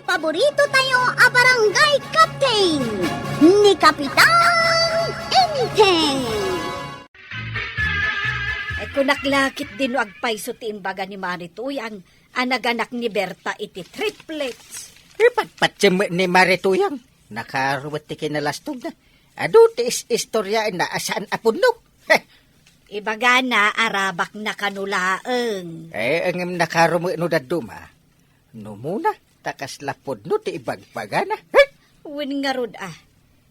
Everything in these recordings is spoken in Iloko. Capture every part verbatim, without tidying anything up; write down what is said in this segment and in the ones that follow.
Paborito tayo a barangay captain, ni Kapitan Enteng. Ay, kunak la ketdi no agpayso ti imbaga ni Mari Tuyang a naganak ni Berta iti triplets. Ipatpatiem ni Mari Tuyang. Nakarumet ti kinalastogna. Adu ti is-istoriaenna a saan a pudno. Heh. Ibagana a rabakna kano laeng. Eh, ngem nakarumet no dadduma. No umuna, ta kasla pudno ti ibagbagana. Heh. Wen ngarud a,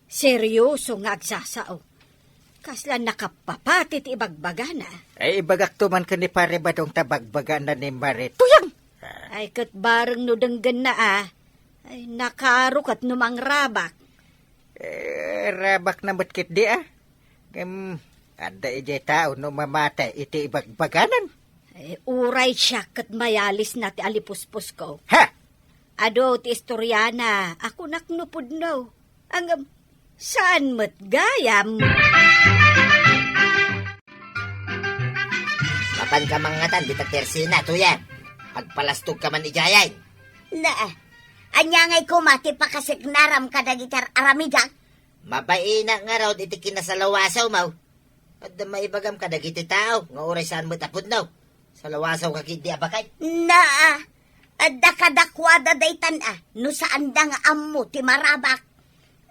serioso nga agsasao. Kasla nakapapati ti ibagbagana. Ay, ibagakto man ken ni Pare Badong ta bagbagana ni Mari Tuyang. Ay, ket bareng no denggenna a. Ay, nakaro ket no mangrabak. Eh, rabakna met ketdi a. Ngem, adda idiay tao no mamati iti ibagbaganan. Eh, uray siak ket mayalisna ti alipuspusko. Ha? Adu ti istoriana a kunak no pudno. Ngem, saan met gayam. Mapanka mangngatan dita tersina, Tuyang. Agpalastogka man idiay. Na, ania ngay koma ti pakasiknaram kadagiti ar-aramidek? Mabainak ngarud iti kinasalawasawmo. Adda maibagam kadagiti tao nga uray saan met a pudno. Salawasawka ketdi a baket. Na, adda kadakuada daytan a, no saanda nga ammo ti marabak.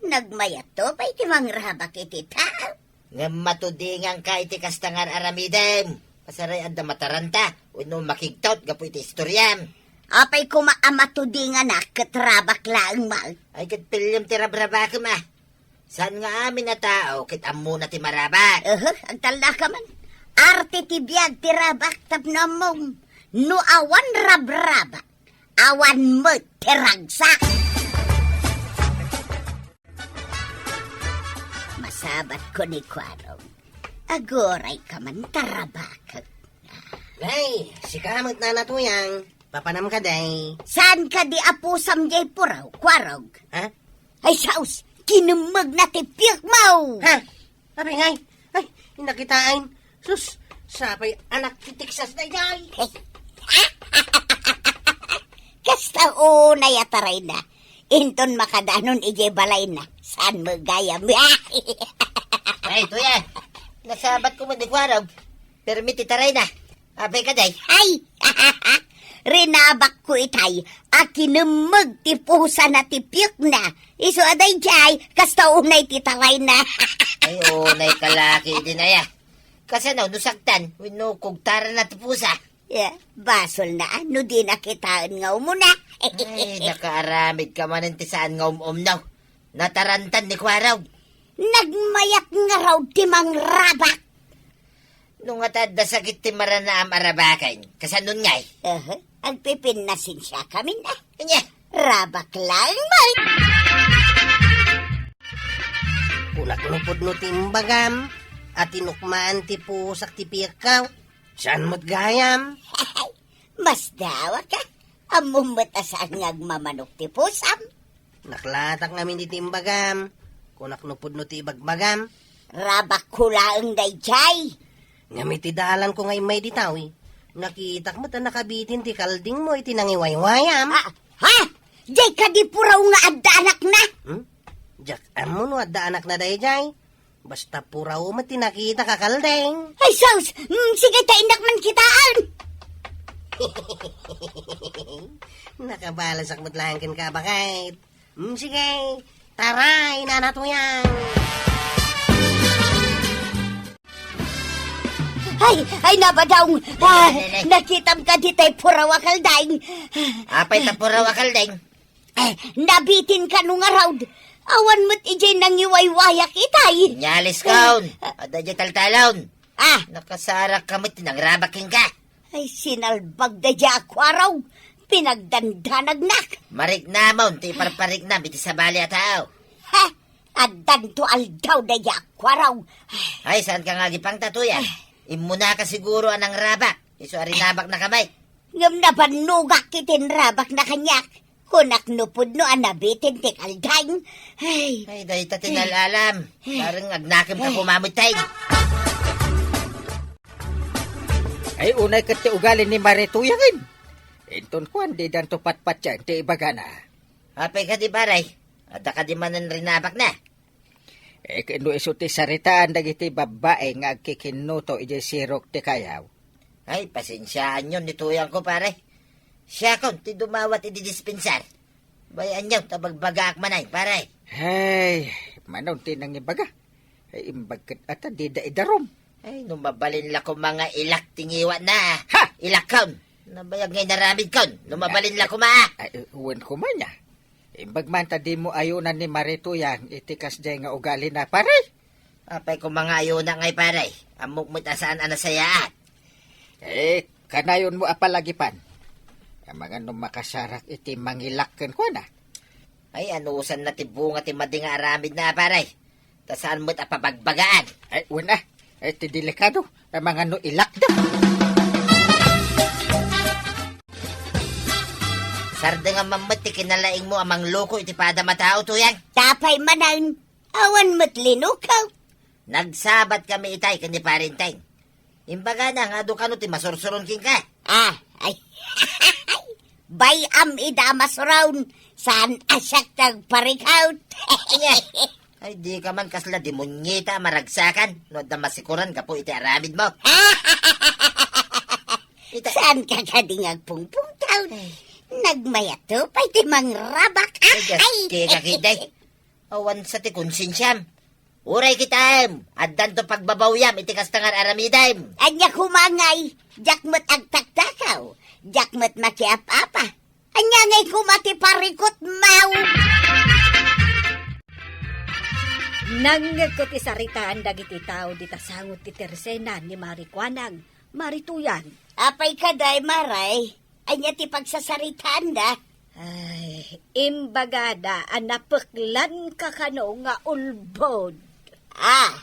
Nagmayatto pay ti mangrabak iti tao. Ngem matudinganka iti kasta nga ar-aramidem. Kasaray adda mataranta, wenno makigtot gapu iti istoriam. Apay koma a matudinganak ket rabak laeng man? Ay, ket pellem ti rabrabakem a. Saan nga amin a tao ket ammona ti marabak? Aha, agtalnaka man. Arte ti biag ti rabak tapno ammom. No awan rabrabak, awan met ti ragsak. Masabatko ni Kuarog. Agurayka man ta rabakek. Ay, sika met, Nana Tuyang. Papanam kadi? Saan kadi a pusam diay puraw, Kuarog? Ha? Ay, saos! Kinemmegna ti piekmo! Ha? Apay ngay? Ay, nakitaen. Sus, sapay anak ti Texas daydiay. Kasta unay a tarayna. Inton makadanon idiay balayna, saan met gayam? Ay, Tuyang. Nasabatko met ni Kuarog. Permi ti tarayna. Apay kadi? Ay! Rinabakko itay a kinemmeg ti pusana ti piekna. Isu a daydiay, kasta unay ti tarayna. Ay, unay ka la ketdin aya. Kasano no saktan wenno kugtaranna ti pusa? Ya, basolna a no dina kitaen nga umuna. Ay, nakaaramidka manen ti saan nga um-umno. Natarantan ni Kuarog. Nagmayat ngarud ti mangrabak. No ngata adda sakit ti maranaam a rabaken, kasanon ngay? Aha, agpipinnasensiakamin a. Ania? Rabak laeng met. Kunak no pudno ti imbagam a tinukmaan ti pusak ti piekko. Saan met gayam? Masdawak a. Ammom met a saan nga agmamanok ti pusam. Naklatak ngamin iti imbagam. Kunak no pudno ti ibagbagam. Rabakko laeng daydiay. Ngem iti dalanko nga immay ditaw, nakitak met a nakabitin ti kaldingmo iti nangiwaywayam. Ah, ha? Diay kadi puraw nga adda anakna? Hmm? Diak ammo no adda anakna daydiay. Basta puraw met ti nakitak a kalding. Ay, sus! Mm, sige, ta innak man kitaen. Nakabalasak met laeng kenka, baket. Mm, sige. Taray, Nana Tuyang. Ay, ay, Nabadong! Ah, nakitam kadi tay puraw a kalding? Apay ta puraw a kalding? Eh, nabitin kano ngarud? Awan met idiay nangiwaywayak itay. Nyaliskon. Eh, adda idiay taltalon. Ah. Nakasarak ka met ti nangrabak kenka. Ay, sinalbag daydiay a Kuarog. Pinagdandanagnak. Mariknamon ti iparpariknam iti sabali a tao. Ha? Addanto aldaw daydiay a Kuarog. Ay, saan ka nga agipangta, Tuyang? Immunaka siguro a nangrabak. Isu a rinabaknaka met. Ngem nabannogak iti inrabakna kaniak. Kunak no pudno a nabitin ti kalding. Ay. Ay, dayta ti nalalam. Bareng agnakem ka koma met tay. Ay, unay ket ti ugali ni Mari Tuyang. Inton kuan, didanto patpatien ti ibagana. Apay kadi, pare? Adda kadi manen rinabakna? Eh, no isu ti saritaan dagiti babbai nga agkikinnuto idiay sirok ti kayaw. Ay, pasensiaanyo ni tuyangko, pare. Siakon ti dumawat idi dispensar. Bay-anyo ta bagbagaak manen, pare. Hey, manon ti nangibaga? Ay, imbag ket ata dida idarum. Ay, no mabalin la koma nga ilak ti ngiwatna. Ha! Ilakkon. Nabayag nga inaramidkon. No mabalin la koma. Ay, wen koma nia. Imbag man ta dimo ayunan ni Mari Tuyang iti kasdiay nga ugalina, pare. Apay koma nga ayuna ngay, pare. Ammok met a saan a nasayaat. Eh, kanayonmo a palagipan. Amangan no makasarak iti mangilak kenkuana. Ay, anusanna ti bunga ti madi nga aramidna, pare. Ta saan met a pabagbagaan. Ay, wen a. Ay, ti delikado. Amangan no ilakda. Sardengam man met ti kinalaingmo a mangloko iti padam a tao, Tuyang. Apay manen, awan met linukaw. Nagsabat kami itay ken ni Parenteng. Imbagana nga adu kano ti masursuron kenka. Ah, ay. Bay-am ida a masuron, saan a siak ti agparikut. Ania? Ay, dika man kasla demonyeta a maragsakan no adda masikuran gapu iti aramidmo. Ita- Saan ka kadi nga agpungpungtaw? Ay. Nagmayatto pay ti mangrabak. Ay, gaste ka, Kiday. Awan sa ti konsensiam. Uray kitaem, addanto pagbabawyam iti kasta nga ar-aramidem. Ania koma ngay, diak met agtaktakaw, diak met makiap-apa. Ania ngay koma ti parikutmo? Nangngegko ti saritaan dagiti tao dita sango ti tersena ni Mari Kuanang, Mari Tuyang. Apay kadi, Maray? Ania ti pagsasaritaanda? Ay, imbagada a napeklanka kano nga ulbod. Ah,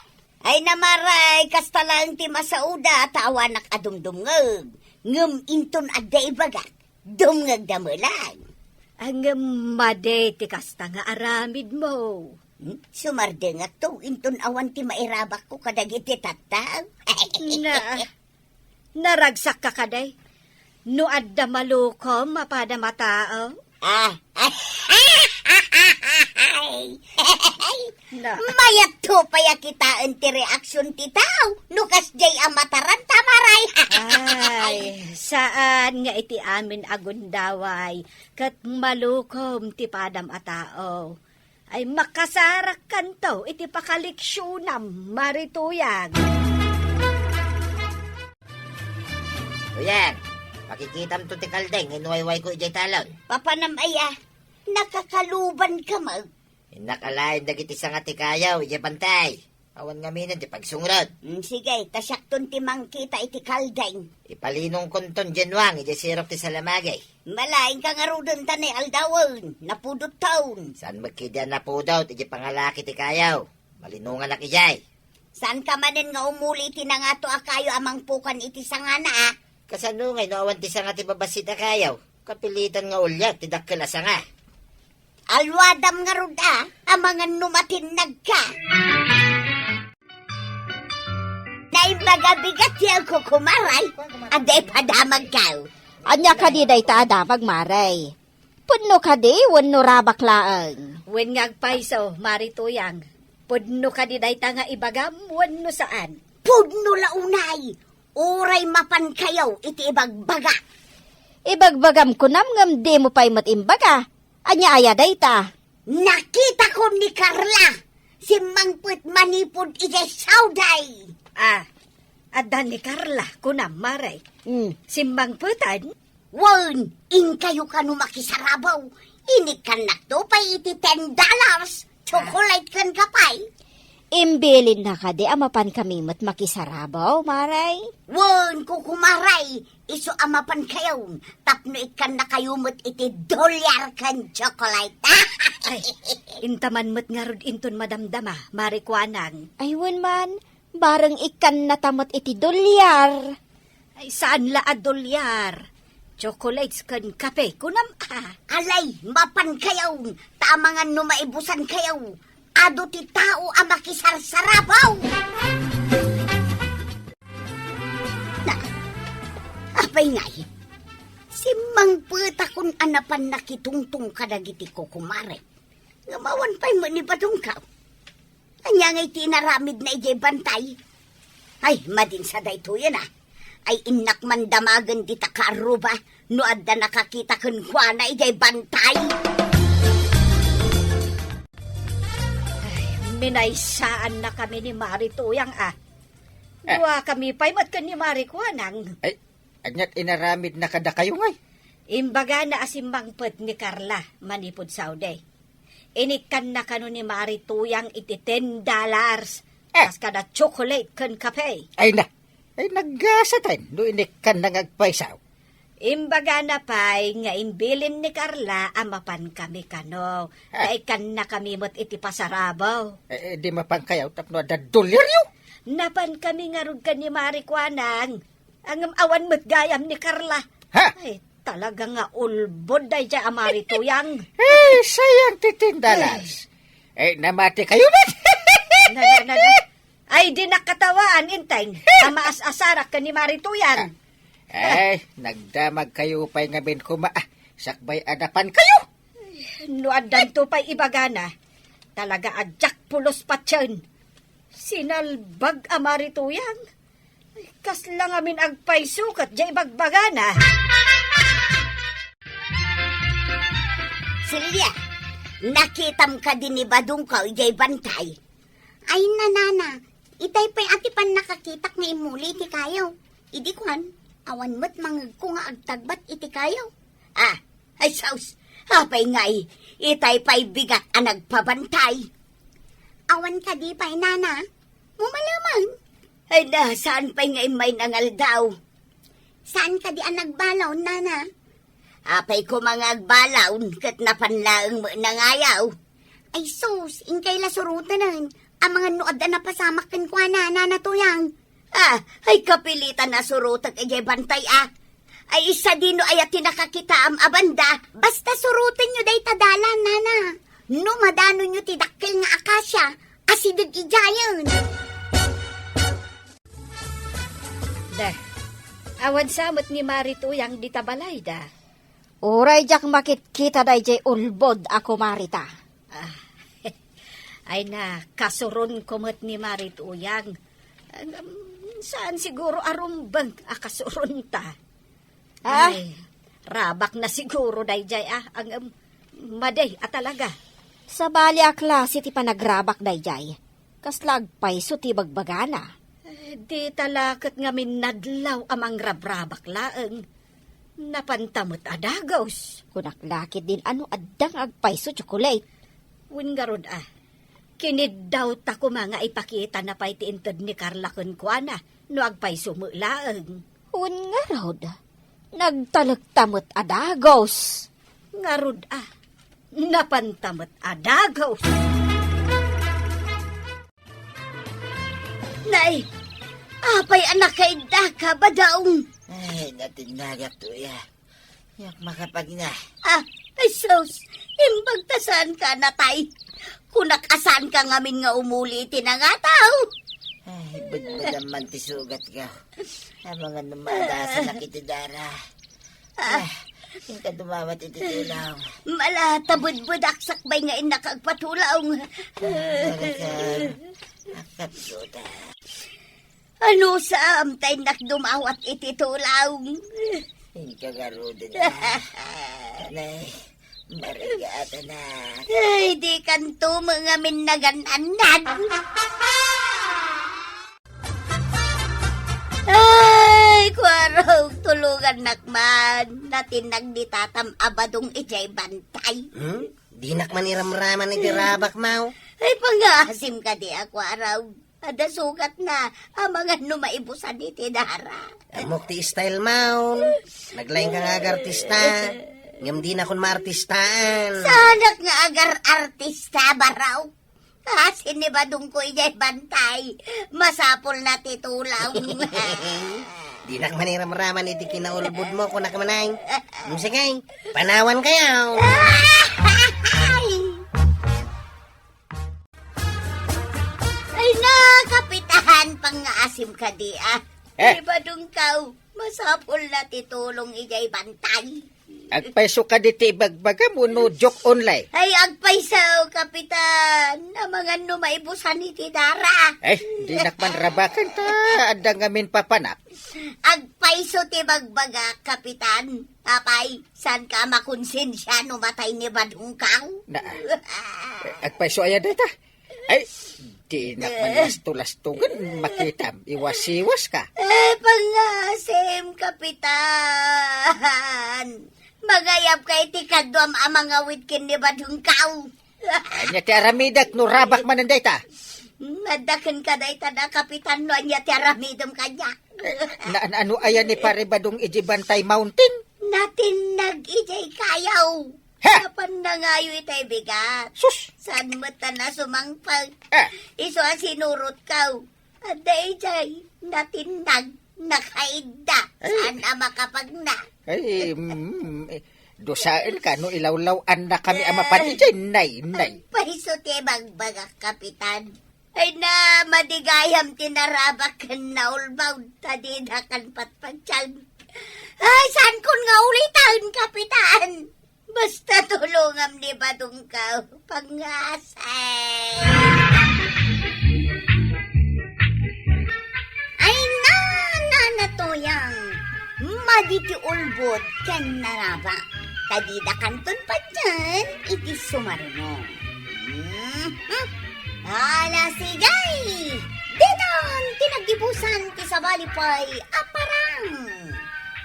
ay, Maray, kasta laeng ti masaoda ta awanak a dumdumngeg. Ngem inton adda ibagak, dumngegda met laeng. Ah, ngem madi ti kasta nga aramidmo. Hmm? Sumardengakto, inton awan ti mairabakko kadagiti tattao. Na, naragsakka kadi? No adda malukom a padam a tao? Ah. Na. Mayatto pay a kitaen ti reaksion ti tao no kasdiay a mataranta, Maray. Ay, saan nga iti amin a gundaway ket malukom ti padam a tao. Ay, makasarakkanto iti pakaleksionam, Mari Tuyang. Tuyang, pakikitamto ti kaldeng nga inwaywayko idiay talon. Papanam aya, nakakalubanka met. Innak alaen dagiti sanga ti kayaw idiay bantay. Awan ngamin ti pagsungrod. Mm, sige, ta siakton ti mangkita iti kaldeng. Ipalinongkonton diay nuang idiay sirok ti salamagi. Malaingka ngaruden ta nay aldawen, napudot taon. Saan met kadi a napudot idiay pangalaki ti kayaw? Malinonganak idiay. Saanka manen nga umuli iti nangato a kayo a mangpukan iti sangana, a? Kasano ngay no awan ti sanga ti babassit a kayaw? Kapilitan nga uliak ti dakkel a sanga. Alwadam ngarud a, amangan no matinnagka. Naimbag a bigat ti agkukumaray, adda ipadamagkaw. Ania kadi dayta a damag, Maray? Pudno kadi wenno rabak laeng? Wen nga agpayso, Mari Tuyang. Pudno kadi dayta nga ibagam wenno saan? Pudno la unay, uray mapankayo iti ibagbaga. Ibagbagam kunam ngem dimo pay met imbaga. Ania aya dayta? Nakitakon ni Carla. Simmangpet manipud idiay Saudi. Ah, adda ni Carla, kunam, Maray. Mm. Simmangpetan? Wen, inkayo kano makisarabaw. Inikkannakto pay iti ten dollars. Chocolate ken kape. Imbilinna kadi a mapankami met makisarabaw, Maray? Wen, kukumaray, isu a mapankayon tapno ikkannakayo met iti dolyar ken chocolate. Ay, inta man met ngarud inton madamdama, Mari Kuanang. Ay, wen man, bareng ikkannata met iti dolyar. Ay, saan la a dolyar. Chocolates ken kape, kunam a. Alay, mapankayo, ta amangan no maibusankayo. Adu ti tao a makisarsarabaw. Na, apay ngay? Simmangpetakon a napan nakitungtong kadagiti kukumarek. Ngem awan pay met ni Badongkaw. Ania ngay ti inaramidna idiay bantay? Ay, madin sa daytoyen, a. Ay, innak man damagen dita kaarruba no adda nakakita kenkuana idiay bantay. Ay, minaysaannakami ni Mari Tuyang, a. Ah. Duakami pay met ken ni Mari Kuanang. Ay, ania't inaramidna kadakayo ngay? Imbagana a simmangpet ni Carla manipud Saudi. Inikkanna kano ni Mari Tuyang iti ten dollars, eh, kas kada chocolate ken kape. Ay na, ay naggasat no inikkanna nga agpayso. Imbagana pay nga imbilin ni Carla a mapankami kano. Ah. Ta ikkannakami met iti pasarabo. Eh, eh, di mapankayo tapno adda dolyaryo. Napankami ngarud ken ni Mari Kuanang. Ngem awan met gayam ni Carla. Ha? Ay, talaga nga ulbod daydiay a Mari Tuyang. Eh, sayang ti ten dollars. Eh, namati kayo met. Na, na, na, na. Ay, di nakatawaan, Inteng. A maas-asarak ken ni Mari Tuyang. Eh, nagdamag kayo pay ngamin kuma, ah, sakbay a napankayo. No addanto pay ibagana, talaga a diak pulos patien. Sinalbag a Mari Tuyang. Ay, kasla ngamin agpayso ket diay ibagbagana. Celia, nakitam kadi ni Badongkaw idiay bantay? Ay, nanana, itay pay a ti pannakakitak nga immuli iti kayo. Idi kuan, awan met mangegko nga agtagbat iti kayo. Ah, ay sus, apay ngay, itay pay bigat a nagpabantay. Awan kadi pay, nana? Mumalaman. Ay na, saan pay nga immay nangaldaw? Saan kadi a nagbalaw, nana? Apay koma nga agbalaw, ket napan laeng met nangayaw. Ay sus, inkay la surotenen, amangan no adda napasamak kenkuana, nana Tuyang. Ah, ay kapilitan a surotek idiay bantay, ah. Ay, sadino aya ti nakakitaam a banda? Basta surotenyo dayta dalan, nana. No madanonyo ti dakkel nga akasia, asideg idiayen. Deh, awan sa met ni Mari Tuyang dita balayda. Uray diak makitkita daydiay ulbod a kumarita. Ah, ay na, kasuronko met ni Mari Tuyang. Ngem, saan siguro a rumbeng a kasuronta. Ah? Ay, rabak na siguro daydiay, ah, ngem, madi a talaga. Sabali a klase ti panagrabak daydiay. Kasla agpayso ti bagbagana. Eh, dita la ket ngamin nadlaw a mangrabrabak laeng. Napanta met a dagus. Kunak la ketdin a no adda nga agpayso, tsokolate. Wen ngarud a, kiniddawta koma nga ipakitana pay ti inted ni Carla kenkuana no agpayso met laeng. Wen ngarud, nagtalekta met a dagus. Ngarud a, napanta met a dagus. Nay, apay a nakaiddaka, Badong? Ay, natinnagak, Tuya. Diak makapagna. Ah, ay sus, imbag ta saanka natay. Kunak a saanka ngamin nga umuli iti nangataw. Ay, bedbedan man ti sugatko. Amangan no maadasanak iti dara. Ah. Ah, inka dumawat iti tulaw. Mala, ta bedbedak sakbay nga innak agpatulaw. Ah, barka. Akapsuda. Ano sa amtay nak dumawat iti tulaw? Inka garuden, ah. Anay, barigatan, ah. Ay, di kanto mangamin nagan-anad. Ay, Kuarong, tulungannak man. Natinnag ni tatam a Badong idiay bantay. Hmm? Dinak man iramraman iti rabak, maw. Ay, pangaasim kadi a Kuarong. Adda sugatna, amangan no maibusan iti dara. Ammok ti style, maw. Naglaing ka nga agartista. Ngem dinakon maartistaan. Saanak nga agar-artista, Barong. Asin ni Badongko idiay bantay. Masapulna ti tulaw. Dinak man iramraman iti kinaulbodmo, kunak man ay. Mm, sige, panawankayo. Ay! Ay na, Kapitan, pangaasim kadi, ah. Eh? Ni Badongko, Masapulna ti tulong idiay bantay. Agpayso kadi ti ibagbagam wenno joke only? Ay, agpayso, Kapitan. Amangan no maibusan iti dara. Ay, dinak man rabaken ta adda ngamin papanak. Agpayso ti bagbaga, Kapitan. Apay, saanka a makonsensia no matay ni Badongkaw? Na, agpayso aya dayta? Ay, dinak man lasto-lastogen, makitam, iwasiwaska. Eh, pangasim, Kapitan. Magayabka iti kaduam a mangawid ken ni Badongkaw. Ania ti aramidek no rabak manen dayta? Adda kenka dayta da, Kapitan, no ania ti aramidem kaniak. Na, na, ano aya ni Pare Badong iti Bantay Mountain? Natinnag idiay kayaw. Ha? Napan nangayo itay bigat. Sus! Saan met ta nasumangpet? Ah. Isu a sinurotko. Adda idiay, natinnag, nakaidda. Ay. Saan a makapagna? Ay, mm, eh, dusaenka no ilawlaw-annakami a mapan idiay, nay, nay. Agpayso ti ibagbagak, Kapitan. Ay na, madigayam ti narabak ken naulbaw, ta didakan patpatian. Ay, saankon nga uliten, Kapitan? Basta tulongam ni Badongkaw, pangasim. Ay na, Nana Toyang, madi ti ulbod ken narabak, ta didakanton patien iti sumaruno. Mhm. Ala, sige! Ditan ti naggibusan ti sabali pay a parang.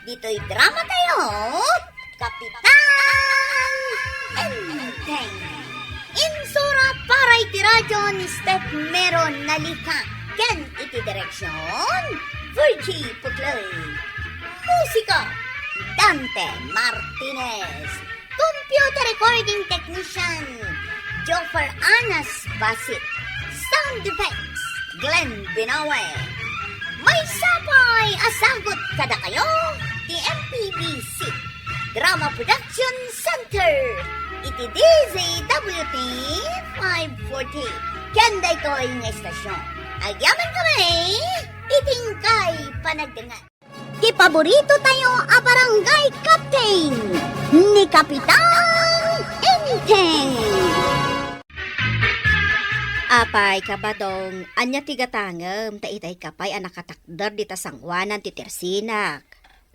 Ditoy drama tayo, Kapitan Enteng. Insurat para iti radio ni Steph Meron Nalika ken iti direksyon, Virgie Puclay. Musika, Dante Martinez. Computer recording technician, Joffer Anas Basit. Sound effects, Glenn Binawe. Maysa pay a sagut kadakayo ti M P B C Drama Production Center iti D Z W T five forty. Ken daytoy nga istasyon, agyamankami iti inkay panagdengngeg. Ti paborito tayo a barangay captain, ni Kapitan Enteng. Apay, Kabadong, ania ti gatangem ta itay ka pay a nakatakder dita sangoanan ti tersinak?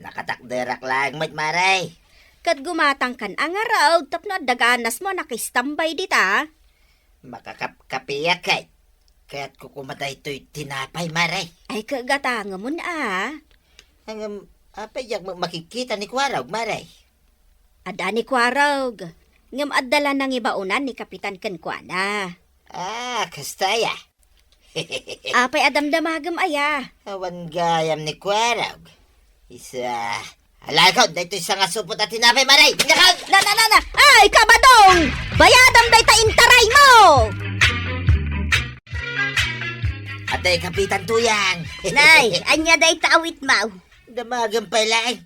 Nakatakderak laeng met, Mare. Ket gumatangkan a ngarud tapno adda ganasmo a nakistambay dita. Makakapkapiak kay. Kayatko koma daytoy tinapay, Mare. Ay, kagatangemon a. Ngem, apay diak ma-, makikita ni Kuarog, Mare? Adda ni Kuarog. Ngem adda la nangibaonan ni Kapitan kenkuana. Ah, kasta aya. Apay a damdamagem aya? Awan gayam ni Kuarog. Isu a, alaekon daytoy sangasupot a tinapay, Mare! Inakag! Na, na, na, na! Ay, Kabadong! Bayadam dayta intaray mo! Atay, Kapitan Tuyang! Nay, ania dayta awit mo? Damagem pay laeng.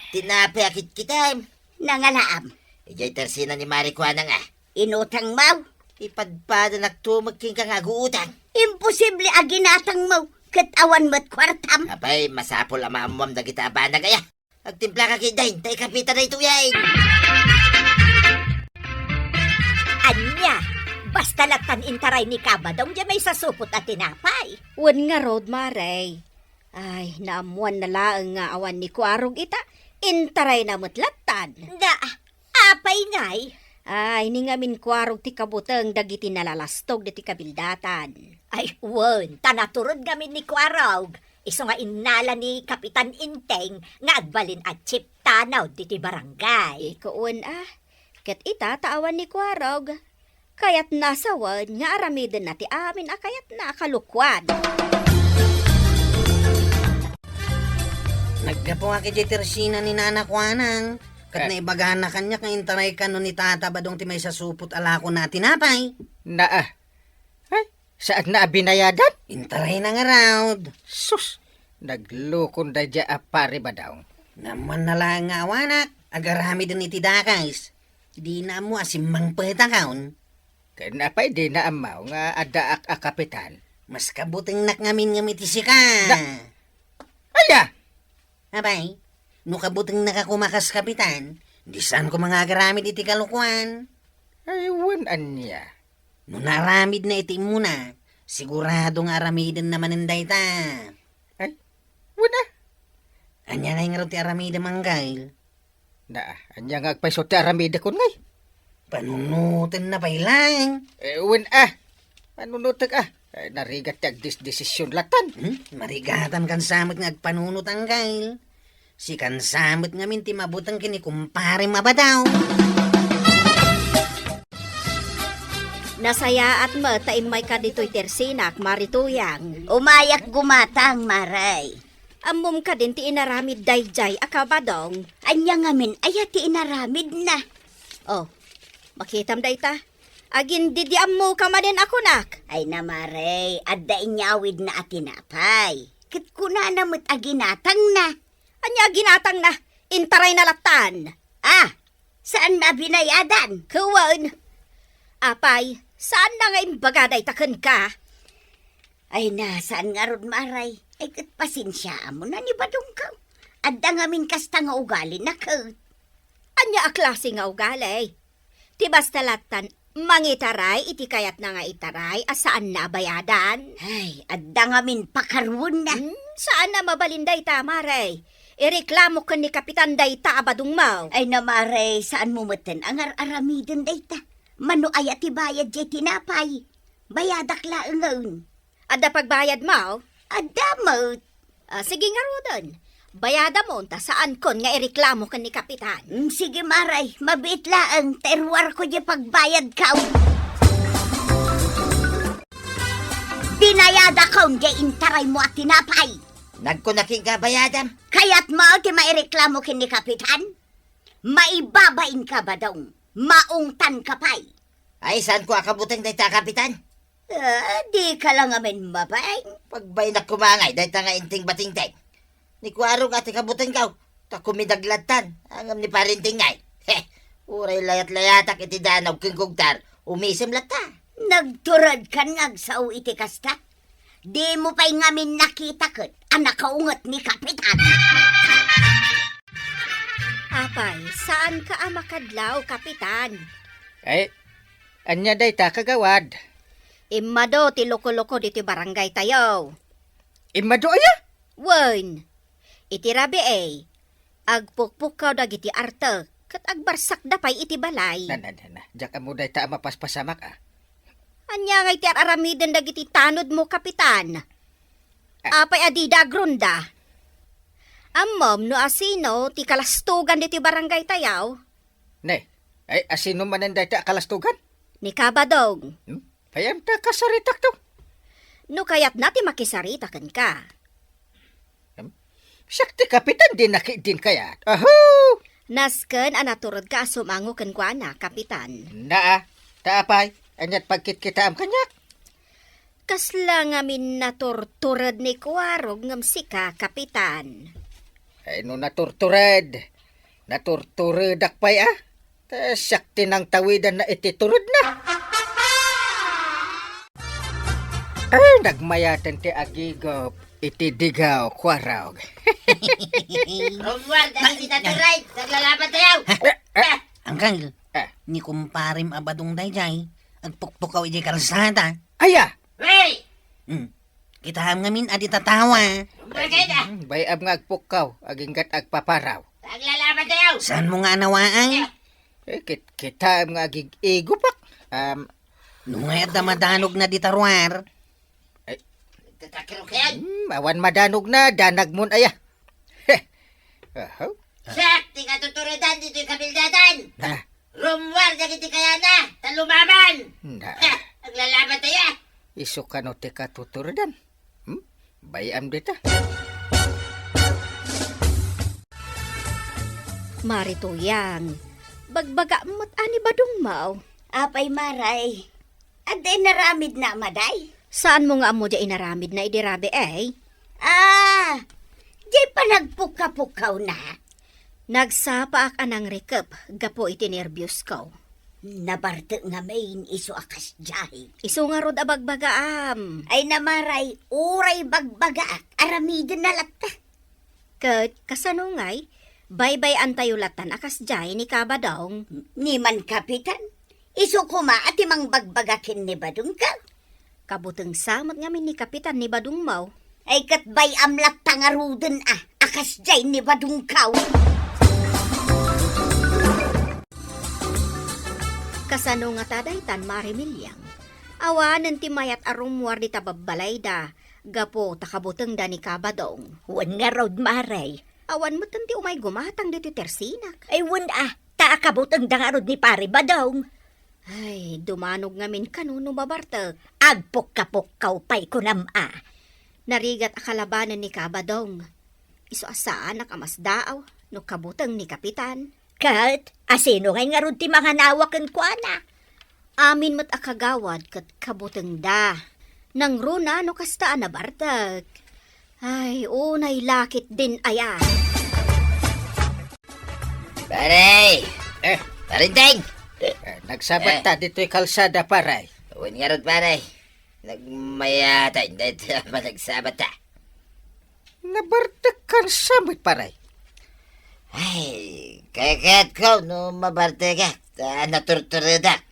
Tinapay a kitkitem. Nangalaam. Idiay tersina ni Mare Kuana nga. Inutang mo? Ipadpadanak tumek kenka nga aguutang. Imposible a ginatang mo, ket awan met kuartam. Apay, masapul a maammuam dagita a banag aya. Agtimplaka ketdin, ta ikapita daytoy ay. Ania, basta lattan intaray ni Kabadong diay maisasupot a tinapay. Wen ngarud, Mare. Ay, naammuanna laeng nga awan ni Kuarog ita, intarayna met lattan. Da, apay ngay? Ay, ni ngamin Kuarog ti kabuteng dagiti nalalastog diti kabildatan. Ay, wen, ta naturod ngamin ni Kuarog. Isu nga innala ni Kapitan Enteng nga agbalin a chief tanod diti barangay. Ikaw, wen, ah. Ket ita, ta awan ni Kuarog. Kayatna a sawen nga aramidenna ti amin a kayatna a kalukuan. Naggapuak idiay tersina ni Nana Kuanang, ket Eh. naibagana kaniak nga intaray kano ni Tata Badong ti maisasupot a lakona a tinapay. Naa. Ay, saanna a binayadan? Intarayna ngarud. Sus, naglukon daydiay a Pari Badong. Naammoanna laeng nga awanak, agaramiden iti dakes. Dina ammo a simmangpetakon. Ken apay dina ammo nga addaak a kapitan? Mas kabutengnak ngamin ngem iti sika. Da-, aya? Apay, no kabutengnaka koma kas kapitan, di saan koma nga agaramid iti kalokuan. Ay, wen ania? No naaramidna iti immuna, sigurado nga aramidenna manen dayta. Ay, wen a. Ania ngay ngarud ti aramidem, Angkel? Na, ania nga agpayso ti aramidekon ngay? Panunotenna pay laeng. Eh, wen a. Panunotek a. Eh, narigat ti agdesdesisyon latan. Hmm? Marigatan kan sa met nga agpanunot, Angkel. Sikan sa met ngamin ti mabuteng ken ni kumparem a badaw. Nasayaat met ta immayka ditoy tersinak, Mari Tuyang. Umayak gumatang, Mare. Ammom kadin ti inaramid daydiay a kabadong? Ania ngamin aya ti inaramidna? Oh, makitam dayta. Agin-, di, di ammoka manen a kunak. Ay na, Mare, adda inyawidna a tinapay. Ket kunana met a ginatangna. Ania a ginatangna? Intarayna lattan. Ah, saanna a binayadan? Wen. Apay, saanna nga imbaga dayta kenka? Ay na, saan ngarud, Mare. Ay, ket pasensiaam na ni badongko. Adda ngamin kasta nga ugalina ket. Ania a klase nga ugali? Ti basta lattan, mangitaray iti kayatna nga itaray a saanna a bayadan. Ay, adda ngamin pakaruenna. Hmm, saanna a mabalin dayta, Mare. Ireklamo ken ni Kapitan dayta a badongmo. Ay na, Mare, saanmo metten a ngar-aramiden dayta. Mano aya ti bayad diay tinapay? Bayadak laengen. Adda pagbayadmo? Adda met. Ah, sige ngaruden. Bayadamon ta saankon nga ireklamo ken ni Kapitan. Mm, sige, Mare. Mabiit laeng ta iruarko diay pagbayadko. Binayadakon diay intaraymo a tinapay. Nagkunak nga bayadam. Kayatmo ti maireklamo ken ni Kapitan? Maibabainka, badong. Maungtanka pay. Ay, saanko a kabuteng dayta, Kapitan? Ah, dika la ngamin mabain. Pagbainak koma ngay dayta nga Inting Batingting. Ni Kuarog a ti kabutengko, ta kumidag lattan, ngem ni Parinting ngay. He, uray layat-layatak iti danag ken kugtar, umisem latta. Nagturedkan nga agsao iti kasta? Dimo pay ngamin nakita ket a nakaunget ni Kapitan. Apay, saanka a makadlaw, Kapitan? Ay, ania dayta, kagawad? Immadu ti loko-loko ditoy barangaytayo. Immadu aya? Wen, iti rabii, agpukpukkaw dagiti artek, ket agbarsakda pay iti balay. Na, na, na, na. Diak ammo dayta a mapaspasamak, a. Ania ngay ti ar-aramiden dagiti tanodmo, Kapitan? Ah. Apay a dida agronda? Ammom no asino ti kalastogan ditoy barangaytayo? Ne, ay, asino manen dayta a kalastogan? Ni Kabadong. Hmm? Payam ta kasaritakto. No kayatna ti makisarita kenka. Hmm? Siak ti kapitan, di nakit din kayat. Aho! Nasken a naturedka a sumango kenkuana, Kapitan. Naa, ta apay, aniat pagkitkitaam kaniak? Kasla ngamin naturtured ni Kuarog ngem sika, Kapitan. Ay, no naturtured, naturturedak pay, a? Ta siak ti nangtawidanna iti turedna. Ay, nagmayaten ti agigup iti digaw, Kuarog. Rummuar dagiti natured, naglalaban tayo. Eh, eh. Angkel, eh, ni kumparem a badong daydiay, agpukpukaw idiay kalsada. Aya! Hey! Hmm. Kitaem ngamin a di tatawa. Bagay na. Hmm, bay-am nga agpukkaw, aginggat agpaparaw. Aglalaban tayo. Saanmo nga anawaan? Eh, kit-, kitaem nga agig-igupak. Um, no nga adda madanogna dita ruar. Ay. Tatakero kayan. Hmm, awan madanogna, danagmon aya. Heh. Ahaw. Siak ti katuturedan ditoy kabildadan. Ah. Rummuar dagiti kayana, ta lumaban. Na. Ha, aglalaban tayo. Isu kano ti katuturedan? Hmm? Bay-am dita. Mari Tuyang, bagbaga met a ni badongmo. Apay, Maray, adda inaramidna a maday? Saanmo nga ammo diay inaramidna idi rabii, eh? Ah, diay panagpukkapukkawna. Nagsapaak a nangrikep gapu iti nerbiusko. Nabartek ngamin isu a kasdiay. Isu ngarud a bagbagaam. Ay na, Maray, uray bagbagaak, aramidenna latta. Ket kasano ngay, baybay-antayo latan a kasdiay ni Kabadong? Ni man, Kapitan, isu koma a ti mangbagbaga ken ni Badong ka. Kabuteng sa met ngamin ni Kapitan ni Badong mo. Ay, ket bay-am latta ngaruden a, a kasdiay ni Badong kaw. Kasano ngata daytan, Mare Miliang? Awanen ti mayat a rummuar dita babbalayda, gapu ta kabutengda ni Kabadong. Wen ngarud, Mare. Awan metten ti umay gumatang ditoy tersinak. Ay, wen a, ta kabutengda ngarud ni Pare Badong. Ay, dumanog ngamin kano no mabartek. Agpukkapukkaw pay kunam a. Narigat a kalabanen ni Kabadong. Isu a saanak a masdaaw no kabuteng ni Kapitan. Ket, asino ngay ngarud ti manganawa kenkuana? Amin met a kagawad ket kabutengda. Nangruna no kasta a nabartek. Ay, unay lakit din aya. Pare! Eh. Parinteng! Eh, nagsabat Eh. ta ditoy kalsada, pare. Wen ngarud, pare. Nagmayatan, dayta a panagsabat ta. Nabartek kan sa met, pare. Ay, kayatko no mabartek ka, ta naturturedak.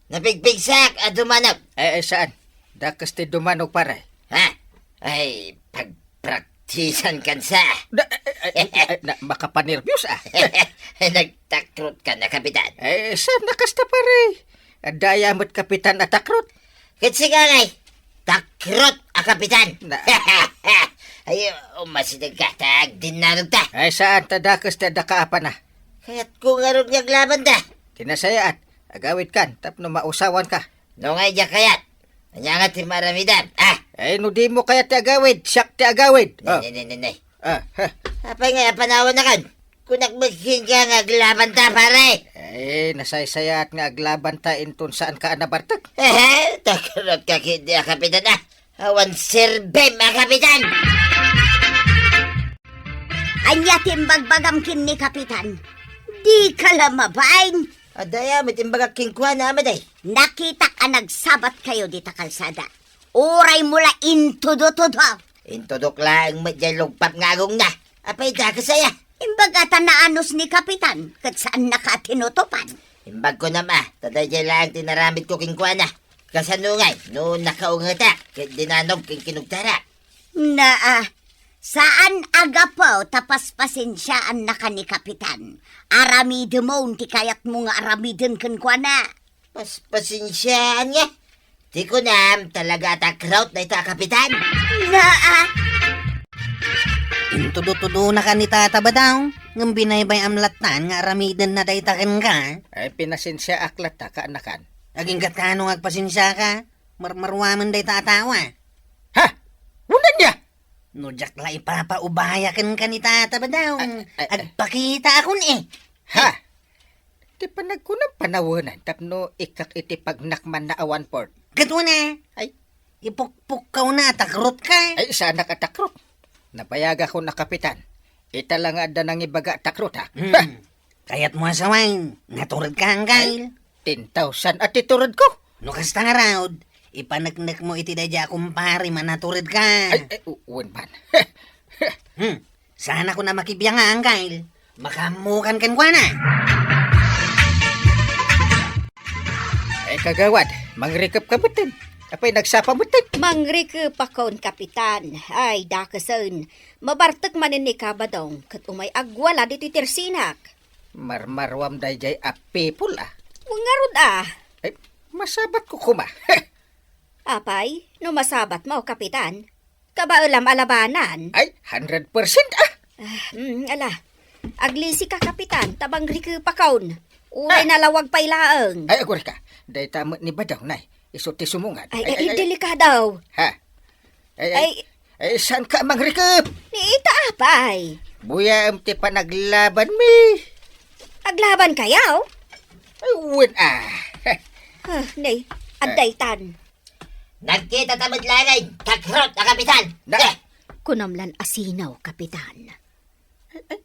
Napigpigsak a dumanog. Eh, eh, saan? Dakes ti dumanog, pare. Ha? Ay, pagpraktisan kan sa. Da, eh, eh, eh, eh, na, makapanerbios, ah. Nagtakrot ka na, Kapitan. Eh, saan na kasta, pare? Adda aya met Kapitan a takrot? Ket sika ngay, takrot a Kapitan. Na- Ay, umasideg ka, ta agdinnanogta. Ay, saan ta dakes ti adda kaapana? Kayatko ngarud nga aglabanta. Ti nasayaat, agawidkan, tapno mausawanka. No ngay diak kayat, ania nga ti maaramidam, ah? Ay, no dimo kayat ti agawid, siak ti agawid. Ne, Oh. ne, ne, ne, ne. Ah, ha. Apay nga apanawan na kan? Kunak met kenka nga aglabanta, pare. Eh, nasaysayaat nga aglabanta inton saanka a nabartek. Eh, takrot ka ketdi a Kapitan, ah. Awan serbim a Kapitan. Ania ti imbagbagam ken ni Kapitan? Dika la mabain. Adda aya met imbagak kenkuana, Ama Day. Nakitak a nagsabat kayo dita kalsada. Uray mo la intudo-tudo. Intudok laeng met jay lugpap nga agongna. Apay dakes aya? Imbaga ta naanus ni Kapitan, ket saannaka a tinutupan. Imbag ko nam a, ta dayjay laeng ti naramidko kenkuana. Kasano ngay, no nakaungetak, ket dinanog ken kinugtarak? Naa, saan a gapu ta paspasensiaannaka ni Kapitan. Aramidemon ti kayatmo nga aramiden kenkuana. Paspasensiaan nga. Ti kunam, talaga a takrot dayta a Kapitan. Naa. Intudo-tudonaka ni Tata Badaw, ngem binaybay-am lattan nga aramidenna dayta kenka. Ay, pinasensiaak latta, kaanakan. Agingga't kaano nga agpasensiaka? Marmaruamen dayta a tao, a. Ha? Unan niya? No diak la ipapaubaya kenka ni Tata Badaw, Ay, ay, ay. agpakitaakon, eh. Ha? Ti panagkunam panawenan tapno ikkak iti pagnakmanna a one-fourth. Ket una, Ay. ipukpukkawna a takrotka. Ay, saanak a takrot. Nabayagakon a Kapitan. Ita la nga adda nangibaga a takrot, ha? Hmm. Ha? Kayatmo a sawen, naturedka, Angkel? Ten thousand a ti turedko. No kasta ngarud, ipaneknekmo iti daydiay a kumparem a naturedka. Ay, ay, u-, wen man. Hmm. Saanakon a makibiang, Angkel. Makaammokan kenkuana. Ay, kagawad, mangrikepka metten. Apay, nagsapa metten. Mangrikepakon, Kapitan. Ay, dakesen. Mabartek manen ni Kabadong, ket umay agwala ditoy tersinak. Marmaruam daydiay a people, a. Wen ngarud, a. Ay, masabatko koma. Apay, no masabatmo, Kapitan, kabaelam a labanan? Ay, hundred percent, a. Ah, mm, ala. Aglisika, Kapitan, ta mangrikepakon. Uray Ah. nalawag pay laeng. Ay, agurayka. Dayta met ni Badaw, nay. Isu ti sumungad. Ay, Ay, ay, ay, ay. delikado. Ha? Ay, ay, Ay. ay, saanka a mangrikep? Ni ita, apay. Buyaem ti panaglabanmi. Aglabankayo? Ay, wen, a. Ah, nay, Ah. addaytan. Nagkita ta met laeng, takrot a Kapitan. Na- Eh. Kunam lan asino, Kapitan. Ay, ay.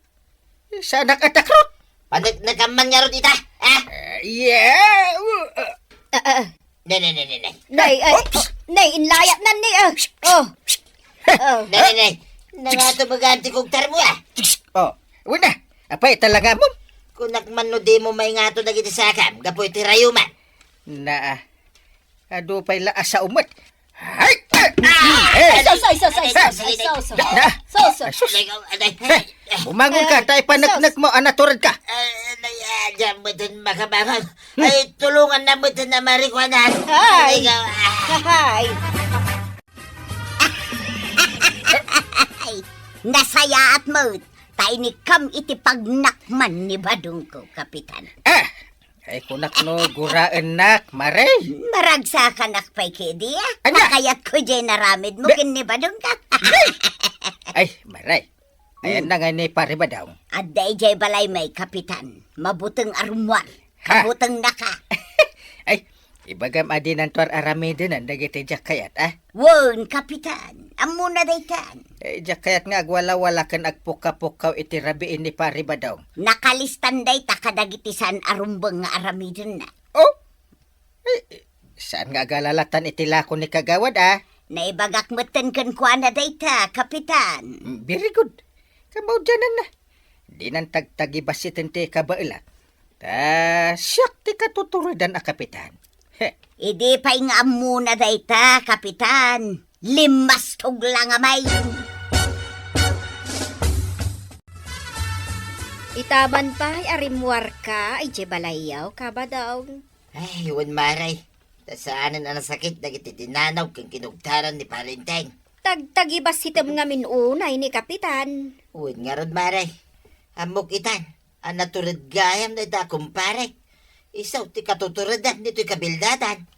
Saanak a takrot. Paneknekam man ngarud ita, a? Eh, yeah. Uh, uh. Ah, ah, ah. Ne, ne, ne, ne, ne. Nay, ay, Oops. oh, nay, inlayat nan ni, ah. Oh. Oh. Ne, ne, ne. Nangato maganti kog tarmo, ah. Oh, wala. Apay, talaga mo? Kunak man no di mo maingato dagiti sakam, gapu iti rayuman. Naa. Adu pay la asa umet. Ay! Ah! Eh! Ay, sus, ay, sus, ay, sus, ay, sus. Na! Sus, sus. Ay, sus. Aday, aday. Eh, bumangon ka, ta ipaneknek mo, a natured ka. Ay, aday, ah, diyan mo din makabangon. Hmm. Ay, tulungan na mo din na marikuanan. Ay. Ay, ikaw, ah. Ay. Nasayaat met, ta inikkam iti pagnakman ni badongko, Kapitan. Ah! Ay, kunak no guraennak, Mare. Maragsakanak pay kadi, ah. Ania? Nakayatko jay naramidmo ken ni badongko. Ay, Mare. Ayan na nga ni Pare Badong. Adda idiay balaymi, Kapitan. Mabuteng a rummuar. Ha? Kabutengnaka. Ay, ibagam a dinanto ar-aramiden dagiti diak kayat, ah? Wen, Kapitan. Ammona daytan. Eh, diak kayat nga agwalawala ken agpukka-pukkaw iti rabii ni Pare Badong. Nakalistan dayta kadagiti saan a rumbeng nga aramidenna. Oh? Eh, saan nga agalalatan iti lako ni Kagawad, ah? Naibagak metten kenkuana dayta, Kapitan. Mm, very good. Kamaudiananna. Dinan tagtagibasiten ti kabaelak. Ta siak ti katuturedan a kapitan. He. Idi pay nga ammona dayta, Kapitan. Limmastog la nga may. Itaman pay a rimmuarka idiay balayyo, Kabadong. Ay, wen, Mare. Ta saanen a nasakit dagiti dinanaw ken kinugtaran ni Pare Enteng. Tagtagibassitem ngamin unay ni Kapitan. Wen ngarud, Mare. Ammok itan a natured gayam dayta a kumparek. Isu ti katuturedan ditoy kabildatan.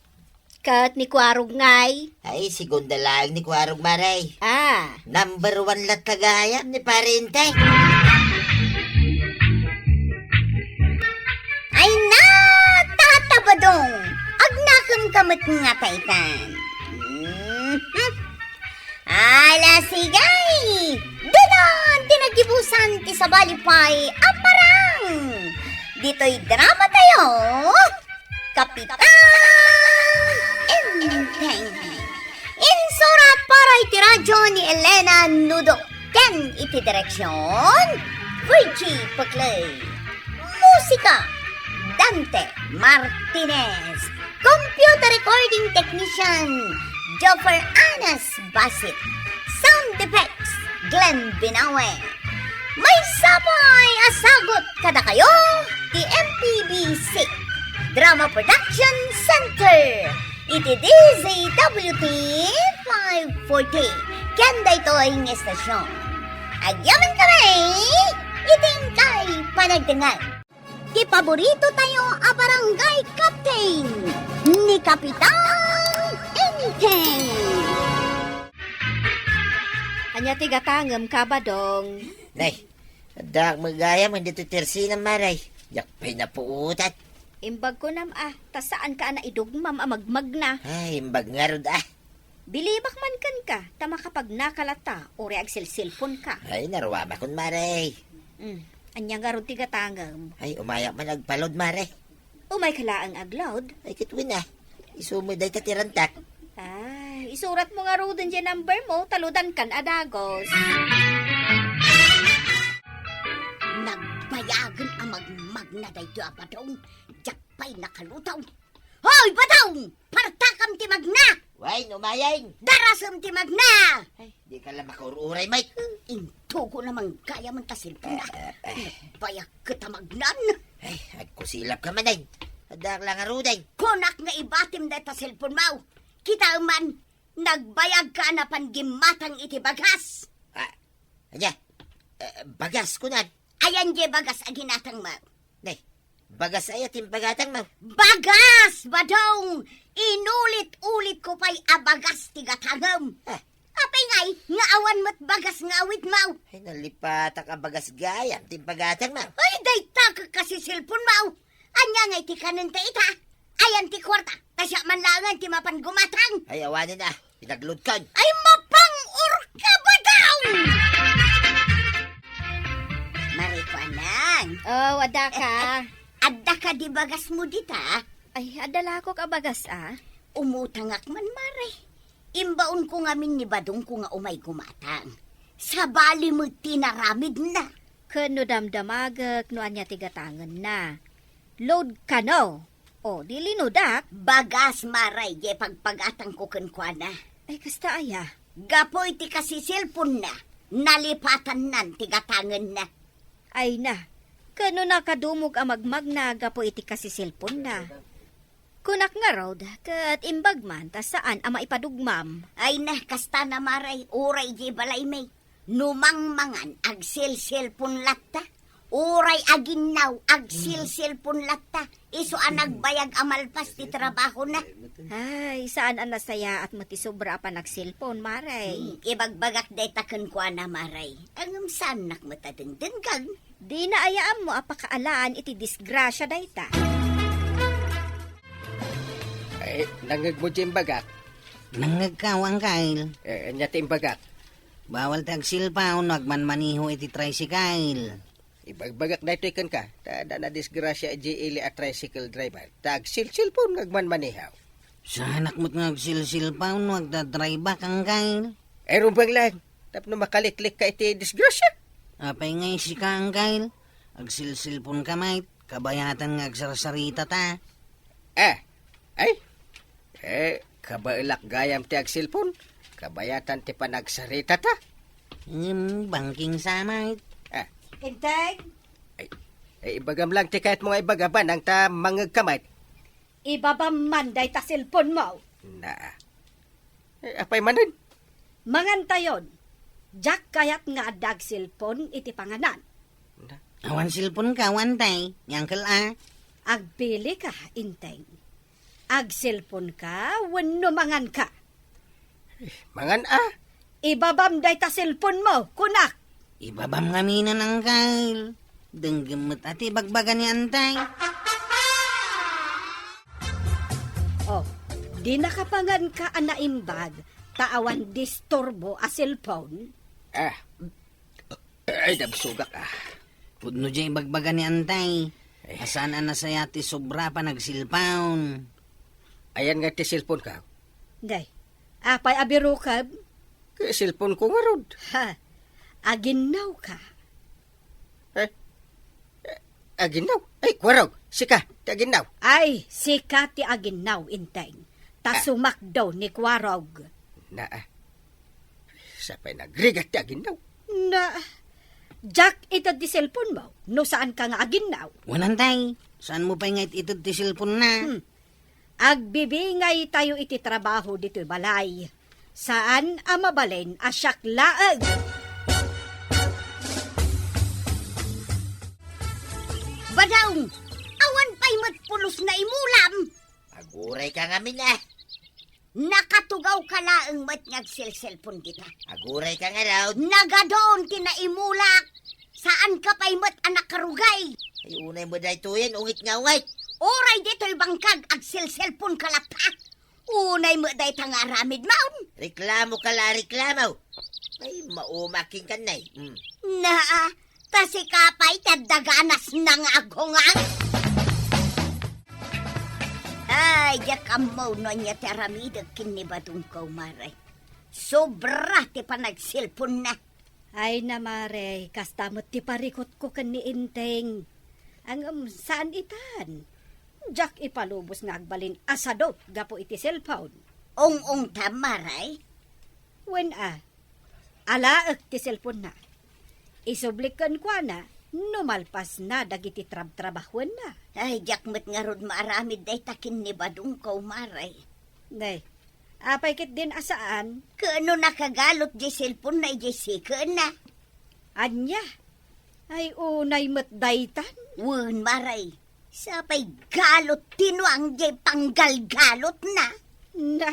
Ket ni Kuarog ngay? Ay, segunda laeng ni Kuarog, Mare. Ah. Number one latta gayam ni Pare Enteng. Ay na, Tata Badong! Agnakemka met nga taytan. Mhm. Ala, sige! Daytan ti nagibusan ti sabali pay a parang ditoy drama tayo, Kapitan Enteng. Insurat para iti radyo ni Elena Nudo. Ken iti direksyon, Virgie Peclay. Musika, Dante Martinez. Computer recording technician, Joffer Anas Basit. Sound effects, Glenn Binawe. Maysa pay a sagut kadakayo ti M P B C Drama Production Center iti D Z W T five forty. Ken daytoy nga estasyon, agyamankami iti inkay panagdengngeg. Ti paborito tayo a barangay captain, ni Kapitan Enteng. Ania ti gatangem, Kabadong? Nay, addaak met gayam ditoy tersinam, Mare. Diak pay napuotan. Imbag kunam a, ta saanka a naidugmam a magmagna. Ay, imbag ngarud a. Bilibak man kenka, ta makapagnaka latta, uray agselselponka. Ay, naruamakon, Mare. Mm, ania ngarud ti gatangem? Ay, umayak man agpa-load, Mare. Umayka laeng agload? Ay, ket wen a. Isu met dayta ti rantak. Ay, isuratmo ngaruden diay number mo, ta loadankan a dagus. Nagbayagen a magmagna daytoy a Badong, diak pay nakalutaw. Hoy, Badong! Partakam ti magna! Wen, umayeng! Darasem ti magna! Ay, dika la makaur-uray, Mike. Intugo na man gayam ta cellphone na. Eh, eh, eh. Nagbayag ket a magnan. Ay, agkusilapka manen. Addaak la ngaruden. Kunak nga ibatim dayta cellphone mo. Kitaem man, nagbayagka a napan gimmatang iti bagas. Ah, ania? Eh, bagas, kunak. Ayan diay bagas a ginatangmo. Ne, bagas aya ti impagatangmo? Bagas, Badong! Inulit-ulitko pay a bagas ti gatangem. Ah. Apay ngay, nga awan met bagas nga awidmo? Ay, nalipatak a bagas gayam ti impagatangmo. Ay, dayta ket kasi cellphone mo. Ania ngay ti kanenta ita? Ayan ti kuarta. Ta siak man laengen ti mapan gumatang. Ay, awanen a. Pinagloadkan. Ay, mapang-or ka, Badong! Marikuanang. Oh, adaka. Adda kadi bagasmo dita? Ay, adda lakok a bagas, ah. Umutangak man, Mare. Imbaonko ngamin ni badongko nga umay gumatang. Sabali met ti naramidna. Ken no damdamagek no ania ti gatangenna. Load kano. O, di linudak. Bagas, Mare, diay pagpagatangko kenkuana. Ay, kasta aya? Gapu iti kasiselponna, nalipatannan ti gatangenna. Ay na, ken no nakadumog a magmagna gapu iti kasiselponna. Kunak ngarud, ket imbag man ta saan a maipadugmam. Ay na, kasta na, Mare, uray diay balaymi. No mangmangan, agselselpon latta. Uray aginnaw, agselselpon latta. Isu a nagbayag a malpas ti trabahona. Ay, saan a nasayaat met ti sobra a panagselpon, Mare. Hmm, ibagbagak dayta kenkuana, Mare. Ngem saannak met a dengdenggen. Dina aya ammo a pakaalaan iti disgrasia dayta. Ay, nangngegmo diay imbagak? Nangngegko, Angkel. Eh, ania ti imbagak? Bawal ti agselpon no agmanmaneho iti tricycle. Ibagbagak daytoy kenka, ta adda nadisgrasia idiay ili a tricycle driver, ta agselselpon nga agmanmaneho. Saanak met nga agselselpon no agdadrive-ak, Angkel. Ay, rumbeng lang, tapno makaliklikka iti disgrasia. Apay ngay sika, Angkel? Agselselponka met, kabayatan nga agsarsaritata. Ah, ay, eh, kabaelak gayam ti agselpon, kabayatan ti panagsaritata. Hmm, bangking sa met. Ah. Enteng? Ay, ay, ibagam lang ti kayatmo nga ibaga, manang ta mangngegka met. Ibabam man dayta selponmo. Na. Eh, apay manen? Mangantayon. Diak kayat nga adda agselpon iti panganan. Na. Awan selponka, awan tay, ni Uncle a. Agpilika, Enteng. Agselponka wenno manganka? Eh, mangan a. Ibabam dayta selponmo, kunak. Ibabam ngamin, Uncle. Denggem met a ti ibagbaga ni Enteng. Oh, dinaka panganka a naimbag ta awan disturbo a selpon? Ah. Ay, nabsogak, ah. Pudno diay ibagbaga ni Enteng. Eh. A saan a nasayaat ti sobra a panagselpon. Ayan nga ti selponka? Day, apay a birokam? Ket selponko ngarud. Ha, aginnawka. Eh? Eh, aginnaw? Ay, Kuarog, sika ti aginnaw. Ay, sika ti aginnaw, Enteng. Ta Ah. sumakdo ni Kuarog. Na, ah. Sapay nagrigat ti aginnaw. Na, diak ited ti selponmo, no saanka nga aginnaw. Wen, Enteng, saanmo pay nga it-ited ti selponna? Hmm. Agbibingaytayo iti trabaho ditoy balay. Saan a mabalin a siak laeng. Badong, awan pay met pulos nga imulam. Agurayka ngamin a. Nakatugawka laeng met nga agselselpon dita. Agurayka ngarud. Nagadun ti naimulak. Saanka pay met a nakarugay. Ay, unay met daytoyen, ungit nga ungit. Uray ditoy bangkag, agselselponka latta. Unay met dayta nga aramidmon. Reklamoka la, reklamo. Ay, maumaking kan nay. Mm. Naa, ta sika pay ti adda ganasna nga aghungang. Ay, diak ammo no ania ti aramidek ken ni Badongko, Mare. Sobra ti panagselponna. Ay na, Mare, kasta met ti parikutko ken ni Enteng. Ngem saan itan. Diak ipalubos nga agbalin a sadut gapu iti selpon. Ung-ungtam, Mare? Wen a, alaek ti selponna. Isublik kenkuana no malpasna dagiti trabtrabahuenna. Ay, diak met ngarud maaramid dayta ken ni Badongko, Mare. Nay, apay ketdin a saan? Ket no nakagalut diay selponna idiay sikenna? Ania? Ay, unay met daytan? Wen, Mare. Sapay galut ti nuang diay panggalgalutna. Na,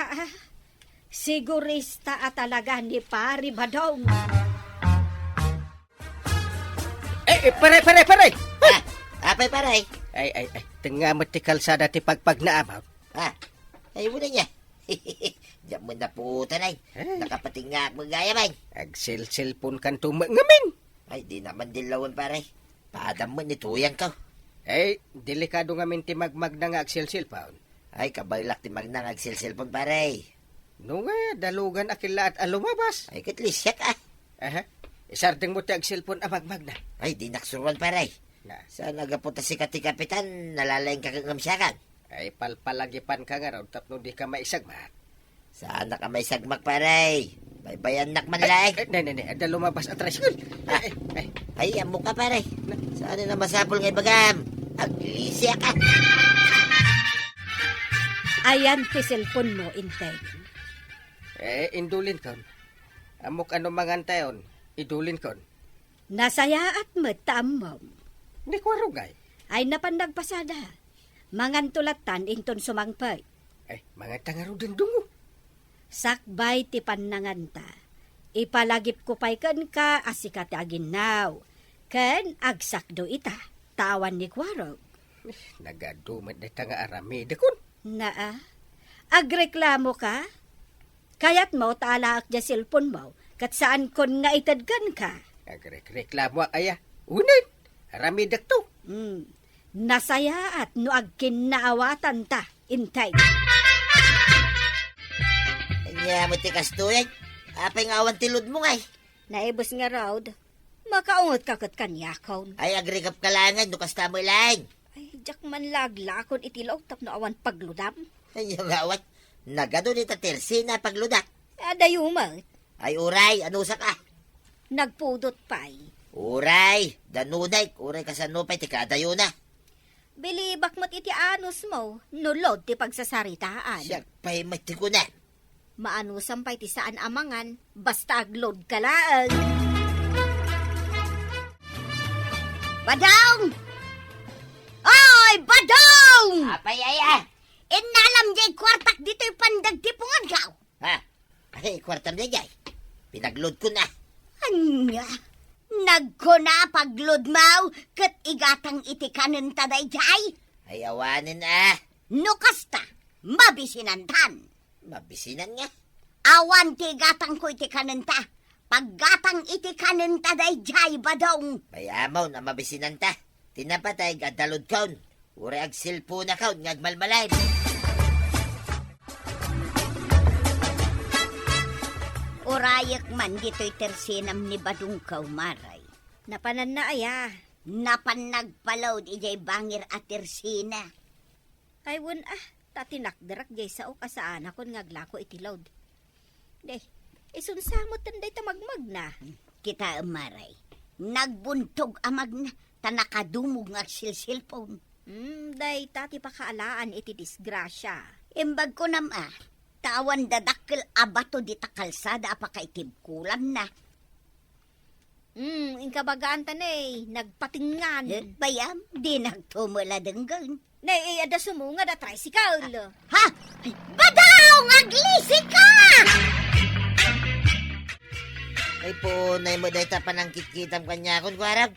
sigurista a talaga ni Pari Badong. Eh, eh, pare, pare, pare! Ah, apay, pare? Ay, ay, ay, tengnga met ti kalsada ti pagpagnaam. Ah, ay, wala niya. Diak met naputan ay. Eh. Nakapatingngak met gayam ay. Agselselpon kanto met ngamin. Ay, di naman dillawen, pare. Padam met ni tuyang ko. Ay, delikado ngamin ti magmagna nga agselselpon. Ay, kabaelak ti magna nga agselselpon, pare. No nga, dalugan a killaat a lumabas. Ay, ket lisiak, ah. Aha. Isardengmo ti agselpon a magmagna. Ay, dinak suruan, pare. Na. Saan a gapu ta sika ti kapitan, nalalaingka ngem siak? Ay, palpalagipanka ngarud tapno dika maisagmak. Saanak a maisagmak, pare. Baybayannak man laeng. Ay, ne, ne, ne. Adda lumabas a tricycle. Ah. Ay, ay, ay. Ay, ammoka, pare. Na. Saan a masapul nga ibagam? Aglisiak. Ayan ti selponmo, Inteng. Eh, indulinkon. Ammok no mangantayon, idulinkon. Nasayaat met ta ammom. Ni Kuarog ngay? Ay, napan nagpasada. Manganto lattan inton sumangpet. Ay, manganta ngaruden dungo. Sakbay ti pannanganta, ipalagipko pay kenka a sika ti aginnaw, ken agsakdo ita, ta awan ni Kuarog. Eh, nagadu met dayta nga aramidekon. Naa, agreklamoka? Kayatmo ta alaek diay selponmo, ket saankon nga ited kenka. Agrekreklamoak aya? Unen, aramidekto. Hmm. Nasayaat no agkinnaawatanta, Inteng. Ania met ti kastoy, ay? Apay nga awan ti loadmo, ngay? Naibus ngarud. Makaungetka ket kaniakon. Ay, agrikapka laengen no kasta met laeng. Ay, diak man laglakon iti load tapno awan paglodam. Ania nga awan? Nagadu dita tersena a paglodak. Adayo met. Ay, uray, anusak a. Nagpudot pay. Uray, danunay, uray kasano pay ti kadayona. Bilibak met iti anusmo, no load ti pagsasaritaan. Siak pay met ti kunak. Maanusam pay ti saan a mangan, basta agloadka laeng. Badong! Oy, Badong! Apay aya? Innalam diay kuartak ditoy pandagtipunganko. Ha? Ay, kuartam daydiay. Pinagloadkon a. Ania? Nagkuna pagloadmo ket igatang iti kanenta daydiay? Ay, awanen a. No kasta, mabisinantan. Mabisinan nga? Awan ti igatangko iti kanenta. Paggatang iti kanenta daydiay, Badong. Ay, amon a mabisinanta. Ti napateg adda loadkon. Uray agselponakon nga agmalmalem. Urayek man ditoy tersenam ni Badong, Kaumaray. Napananna aya? Napan nagpaload idiay bangir a tersena. Ay, wen a, ta tinakderak diay sao a saanakon nga aglako iti load. Day, isunsa met dayta magmagna. Kitaem, Maray. Nagbuntog a magna, ta nakadumog nga agsilsilpon. Hmm, dayta ti pakaalaan iti disgrasia. Imbag kunam a, ta awan dadakkel a bato dita kalsada a pakaitibkolanna. Hmm, inka bagaanta ne, nagpatengngan. Eh, bayam, dinak tumula denggen. Ne, eh, adda sumungad a tricycle. Ha? Badong, aglisika! Ay, punay met dayta panangkitkitam kaniakon, Kuarog.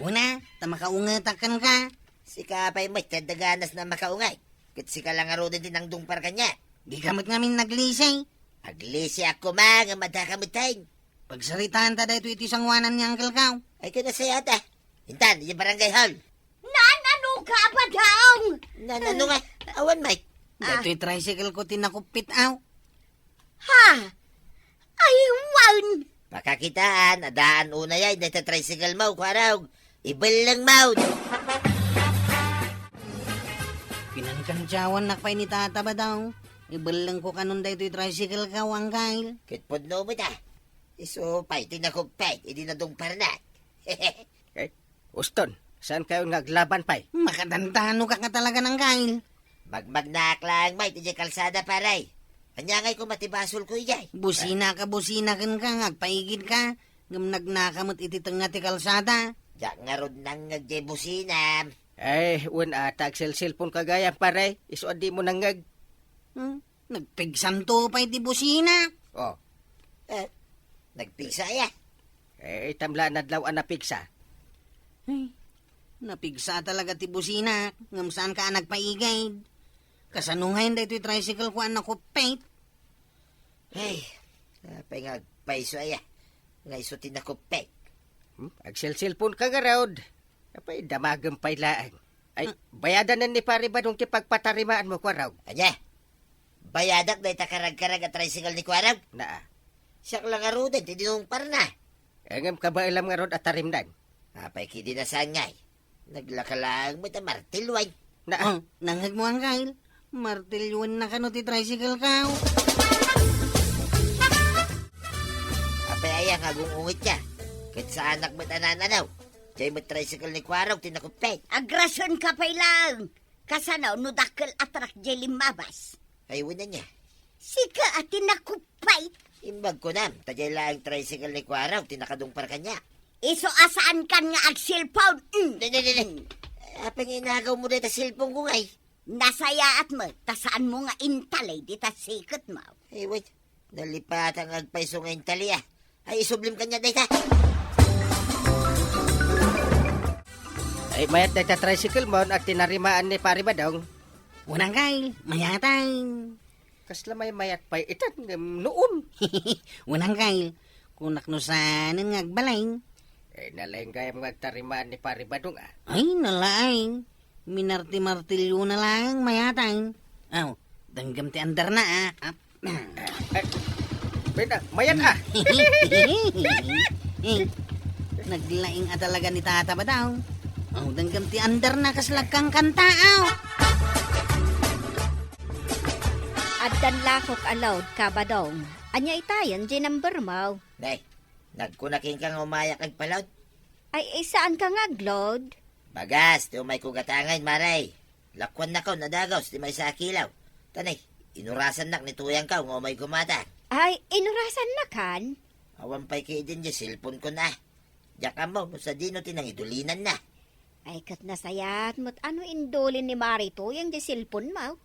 Una, ta makaungetak kenka. Sika pay met ti adda ganas a makaunget. Ket sika la ngaruden ti nangdungpar kaniak. Dika met ngamin naglisi. Aglisiak koma ngem addaka metten. Pagsaritaanta daytoy iti sangoanan ni Uncle ko. Ay, ket nasayaat a. Intan, idiay barangay hall. Nanano ka, Badong? Nanano nga? Awan, Mike. Ah. Daytoy tricycle ko ti nakuppit, aw. Ha? Ay, wan. Pakakitaan, adaan unay ay dayta tricycle mo, Kuarog. Ibelleng mo. Pinangkantiawannak pay ni Tata, Badong. Ibellengko kanon daytoy tricycle ko, Uncle. Ket pudno met a. Isu pay ti nakuppit idi nadungparnak. Eh, Uston, saankayon nga aglaban pay? Makatantano ka nga talaga, Uncle. Magmagnaak laeng met idiay kalsada, pare. Ania ngay koma ti basolko idiay? Busina ka, busina kenka, nga agpaigidka. Ngem nagnaka met iti tengnga ti kalsada. Diak ngarud nangngeg diay businam. Eh, wen a, ta agselselponka gayam, pare. Isu a dimo nangngeg. Hmm? Nagpigsanto pay ti busina. Oh. Eh, nagpigsa aya? Eh, itam la nadlaw a napigsa. Ay, napigsa talaga ti busina, ngem saanka a nagpaigid. Kasano ngayen daytoy tricycle ko a nakuppit? Ay, apay nga agpayso aya nga isu ti nakuppit? Hmm? Agselselponka ngarud. Apay, damagem pay laeng. Ay, hmm, bayadanen ni Pare Badong ti pagpatarimaanmo, Kuarog. Ania? Bayadak dayta karagkarag a tricycle ni Kuarog? Naa. Siak la ngaruden ti dinungparna. Ngem kabaelam ngarud a tarimdan. Apay kidi na saan ngay? Naglaka laeng met a martilyo ay. Na- Oh, nangngegmo, Angkel. Martilyoenna kano ti tricycle ko? Apay aya nga agung-ungit ka? Ket saanak met a nananaw. Diay met tricycle ni Kuarog ti nakupay. Agrasion ka pay laeng. Kasano no dakkel a truck diay limmabas? Ay, wen ania. Sika a ti nakupay. Imbag kunam, ta diay laeng tricycle ni Kuarog ti nakadungpar kaniak. Isu a saankan nga agselpon. Mm. Di, di, di, di. Apay nga inagawmo dayta selpon ko ngay? Nasayaat met, ta saanmo nga intalay dita siketmo. Ay, wait. Nalipatan nga agpayso nga intalay, ah. Ay, isublim kaniak dayta. Ay, mayat dayta tricycle mo, at tinarimaan ni Pare Badong. Wen, Angkel, mayatan. Kasla may mayat pay itan, ngem noon. Wen, Angkel, kunak no saanen nga agbalin. Eh, nalaing gayam nga agtarimaan ni Pare Badong, ah. Ay, nalaing. Minarti-martilyona laeng mayatan. Aw, denggem ti underna, ah. Ah. Eh, pwede, mayat, ah. Eh, naglaing a talaga ni Tata Badong. Aw, denggem ti underna kasla agkangkanta, aw. Addan lakok a load ka, Badong. Ania itayen diay number mo? Nay, nagkuna kenka nga umayak agpa-load? Ay, eh, saanka nga ag-load? Bagas ti umayko gatangen, Mare. Lakuannakon a dagus ti maysa a kilo. Ta nay, inurasannak ni tuyangko nga umayko met. Ay, inurasannakan? Awan pay ketdin diay selponko na. Diak ammo no sadino ti nangidulinanna. Ay, ket nasayaat met a no indulin ni Mare tuyang diay selponmo.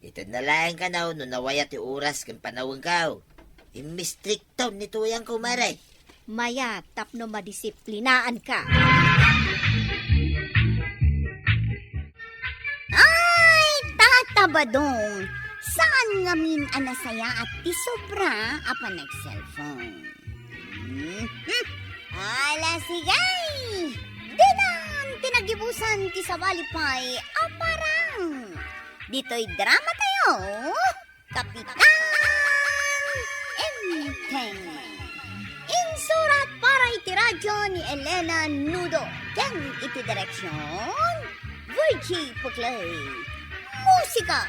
Itedna laeng kano no nawaya ti oras ken panawenko. Immistrikto ni tuyangko, Mare. Mayat tapno madisiplinaanka. Ay, Tata Badong, saan ngamin a nasayaat ti sobra a panag-cellphone? Hmm? Ala, sige! Dinan ti nagibusan ti sabali pay a parang. Ditoy drama tayo, Kapitan Enteng. Insurat para iti radyo ni Elena Nudo ken iti direksyon, Virgie Puclay. Musika,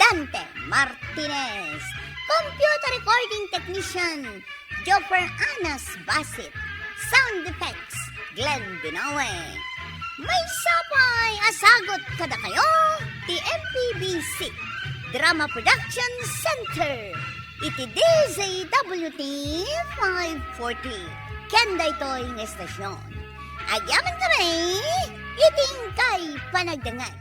Dante Martinez. Computer recording technician, Joffer Anas Basit. Sound effects, Glenn Binoue. Maysa pay a sagut kadakayo ti M P B C Drama Production Center iti D Z W T five forty. Ken daytoy nga estasyon, agyamankami iti inkay panagdengngeg.